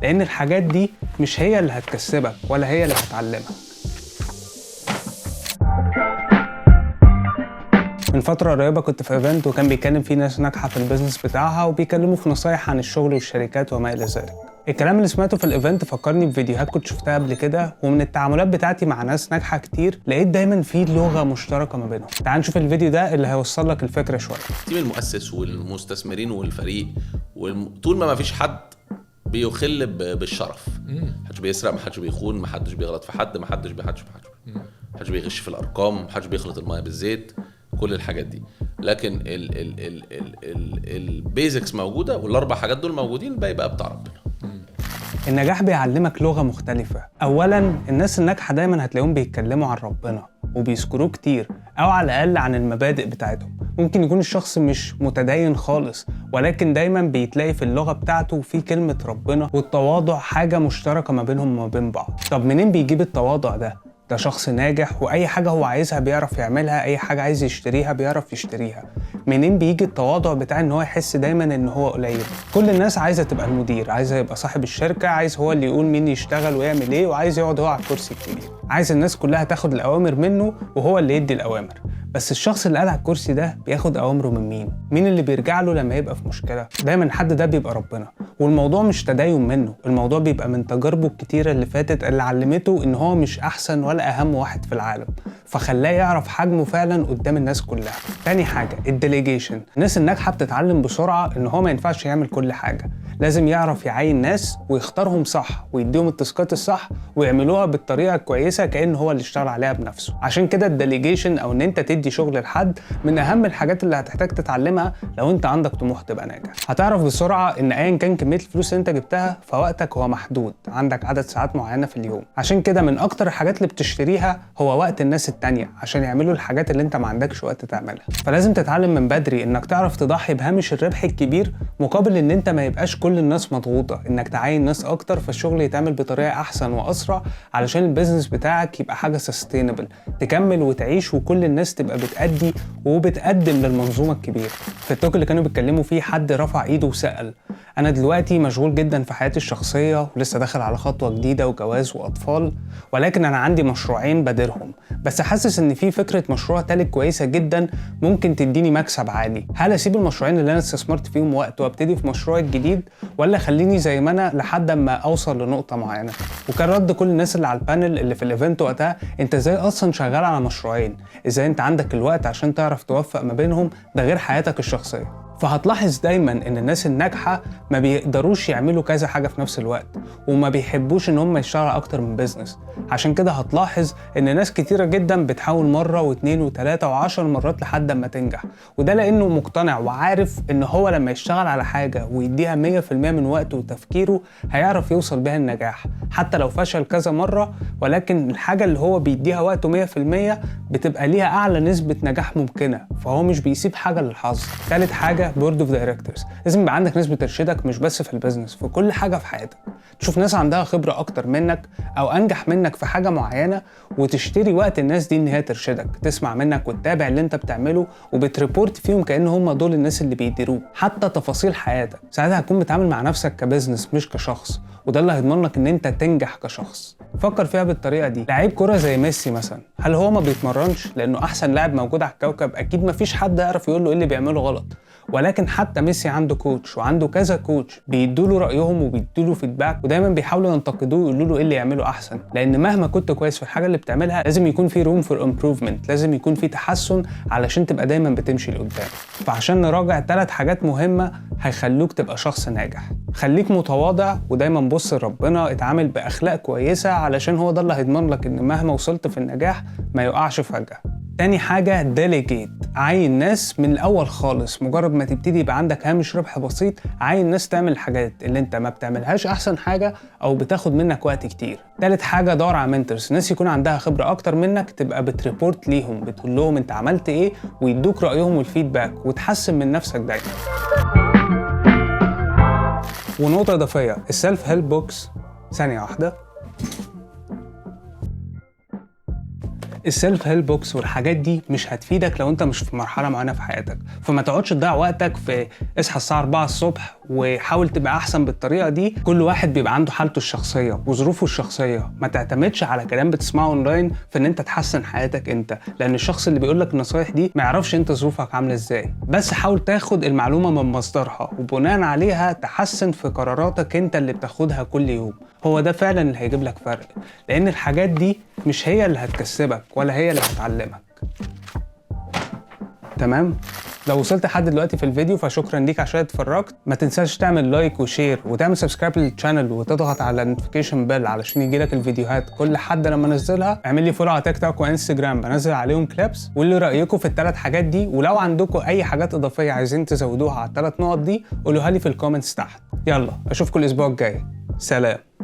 لان الحاجات دي مش هي اللي هتكسبك ولا هي اللي هتعلمك. من فترة قريبة كنت في event وكان بيتكلم فيه ناس ناجحة في ال business بتاعها وبيكلموا في نصايح عن الشغل والشركات وما إلى ذلك. الكلام اللي سمعته في ال event فكرني بفيديوهات كنت شفتها قبل كده، ومن التعاملات بتاعتي مع ناس ناجحة كتير لقيت دايما في لغة مشتركة ما بينهم. تعال نشوف الفيديو ده اللي هيوصل لك الفكرة شوية. team المؤسس والمستثمرين والفريق طول ما فيش حد بيخل بالشرف، محدش بيسرق، محدش بيخون، محدش بيغلط في حد، محدش بيغش في الارقام، محدش بيخلط المية بالزيت، كل الحاجات دي. لكن ال basics موجودة والاربع حاجات دول موجودين، الباقي بقى بتاع ربنا. النجاح بيعلمك لغة مختلفة. أولاً الناس الناجحة دايماً هتلاقيهم بيتكلموا عن ربنا وبيذكروه كتير، أو على الأقل عن المبادئ بتاعتهم. ممكن يكون الشخص مش متدين خالص، ولكن دايماً بيتلاقي في اللغة بتاعته في كلمة ربنا والتواضع، حاجة مشتركة ما بينهم وما بين بعض. طب منين بيجيب التواضع ده؟ ده شخص ناجح وأي حاجة هو عايزها بيعرف يعملها، أي حاجة عايز يشتريها بيعرف يشتريها. منين بيجي التواضع بتاع إن هو يحس دايماً إن هو قليل؟ كل الناس عايزة تبقى المدير، عايزة يبقى صاحب الشركة، عايز هو اللي يقول مين يشتغل ويعمل إيه، وعايز يقعد هو على الكرسي الكبير، عايز الناس كلها تاخد الأوامر منه وهو اللي يدي الأوامر. بس الشخص اللي قاعد على الكرسي ده بياخد أوامره من مين؟ مين اللي بيرجع له لما يبقى في مشكلة؟ دايماً الحد ده بيبقى ربنا. والموضوع مش تدين منه، الموضوع بيبقى من تجاربه الكتيرة اللي فاتت اللي علمته إن هو مش أحسن ولا أهم واحد في العالم، فخلاه يعرف حجمه فعلا قدام الناس كلها. تاني حاجة ال delegation. الناس الناجحة بتتعلم بسرعة إن هو ما ينفعش يعمل كل حاجة، لازم يعرف يعين ناس ويختارهم صح ويديهم ال task ات الصح ويعملوها بالطريقة الكويسة كأن هو اللي اشتغل عليها بنفسه. عشان كده ال delegation أو إن أنت تدي شغل لحد من أهم الحاجات اللي هتحتاج تتعلمها لو أنت عندك طموح تبقى ناجح. هتعرف بسرعة إن أيا كان كمية الفلوس اللي أنت جبتها فوقتك هو محدود، عندك عدد ساعات معينة في اليوم. عشان كده من أكتر الحاجات اللي بتشتريها هو وقت الناس التانية عشان يعملوا الحاجات اللي أنت ما عندكش وقت تعملها. فلازم تتعلم من بدري إنك تعرف تضحي بهامش الربح الكبير مقابل إن أنت ما يبقاش كل الناس مضغوطة، إنك تعين ناس أكتر فالشغل يتعمل بطريقة أحسن وأسرع علشان ال business بتاعك يبقى حاجة sustainable تكمل وتعيش وكل الناس تبقى بتأدي وبتقدم للمنظومة الكبيرة. في ال talk اللي كانوا بيتكلموا فيه حد رفع ايده وسأل: أنا دلوقتي مشغول جدا في حياتي الشخصية ولسه داخل على خطوة جديدة وجواز وأطفال، ولكن أنا عندي مشروعين بادرهم، بس حاسس إن في فكرة مشروع تالت كويسة جدا ممكن تديني مكسب عالي. هل أسيب المشروعين اللي أنا استثمرت فيهم وقت وأبتدي في مشروعي الجديد، ولا خليني زي ما أنا لحد ما أوصل لنقطة معينة؟ وكان رد كل الناس اللي على ال panel اللي في ال event وقتها: أنت إزاي أصلا شغال على مشروعين؟ إزاي أنت عندك الوقت عشان تعرف توفق ما بينهم؟ ده غير حياتك الشخصية. فهتلاحظ دايما ان الناس الناجحة ما بيقدروش يعملوا كذا حاجة في نفس الوقت، وما بيحبوش ان هم يشتغلوا اكتر من business. عشان كده هتلاحظ ان ناس كتيرة جدا بتحاول مرة واثنين وثلاثة وعشر مرات لحد ما تنجح، وده لانه مقتنع وعارف ان هو لما يشتغل على حاجة ويديها 100% من وقته وتفكيره هيعرف يوصل بيها النجاح، حتى لو فشل كذا مرة، ولكن الحاجة اللي هو بيديها وقته 100% بتبقى ليها اعلى نسبة نجاح ممكنة، فهو مش بيسيب حاجة للحظ. ثالث حاجة board of directors. لازم يبقى عندك ناس بترشدك مش بس في ال business، في كل حاجة في حياتك. تشوف ناس عندها خبره اكتر منك او انجح منك في حاجة معينة، وتشتري وقت الناس دي ان هي ترشدك، تسمع منك وتتابع اللي انت بتعمله، وبت report فيهم كأن هم دول الناس اللي بيديروك حتى تفاصيل حياتك. ساعتها هتكون بتتعامل مع نفسك ك business مش كشخص، وده اللي هيضمن لك ان انت تنجح كشخص. فكر فيها بالطريقة دي. لعيب كرة زي ميسي مثلا، هل هو ما بيتمرنش؟ لانه احسن لاعب موجود على الكوكب، اكيد ما فيش حد يعرف يقول له ايه اللي بيعمله غلط. ولكن حتى ميسي عنده coach وعنده كذا coach بيدوا له رايهم وبيدوا له feedback، ودايما بيحاولوا ينتقدوه ويقولوا له ايه اللي يعمله احسن. لان مهما كنت كويس في الحاجة اللي بتعملها لازم يكون في room for improvement، لازم يكون في تحسن علشان تبقى دايما بتمشي لقدام. فعشان نراجع 3 حاجات مهمة هيخلوك تبقى شخص ناجح: خليك متواضع ودايما بص لربنا، اتعامل باخلاق كويسة علشان هو ده اللي هيضمن لك ان مهما وصلت في النجاح ما يقعش فجاة. تاني حاجة delegate، عين ناس من الأول خالص، مجرد ما تبتدي يبقى عندك هامش ربح بسيط عين ناس تعمل الحاجات اللي انت ما بتعملهاش أحسن حاجة أو بتاخد منك وقت كتير. تالت حاجة دور على mentors، ناس يكون عندها خبرة أكتر منك، تبقى بت report ليهم، بتقول لهم انت عملت ايه ويدوك رأيهم وال feedback، وتحسن من نفسك دايما. ونقطة إضافية، ال self help books، ثانية واحدة، ال self help books والحاجات دي مش هتفيدك لو انت مش في مرحلة معينة في حياتك. فما تقعدش تضيع وقتك في اصحى الساعة 4 الصبح وحاول تبقى احسن بالطريقة دي. كل واحد بيبقى عنده حالته الشخصية وظروفه الشخصيه، ما تعتمدش على كلام بتسمعه اونلاين في ان انت تحسن حياتك انت، لان الشخص اللي بيقول لك النصايح دي ما يعرفش انت ظروفك عامله ازاي. بس حاول تاخد المعلومة من مصدرها وبناء عليها تحسن في قراراتك انت اللي بتاخدها كل يوم. هو ده فعلا اللي هيجيب لك فرق، لان الحاجات دي مش هي اللي هتكسبك ولا هي اللي هتعلمك. تمام؟ لو وصلت لحد دلوقتي في الفيديو فشكرا ليك عشان اتفرجت. ما تنساش تعمل like و share وتعمل subscribe لل channel وتضغط على ال notification bell علشان يجيلك الفيديوهات كل حد لما انزلها. اعمل لي follow على تيك توك وانستجرام، بنزل عليهم clips. وقولي رايكم في الثلاث حاجات دي، ولو عندكم اي حاجات اضافية عايزين تزودوها على الثلاث نقط دي قولوها لي في ال comments تحت. يلا اشوفكم الاسبوع الجاي، سلام.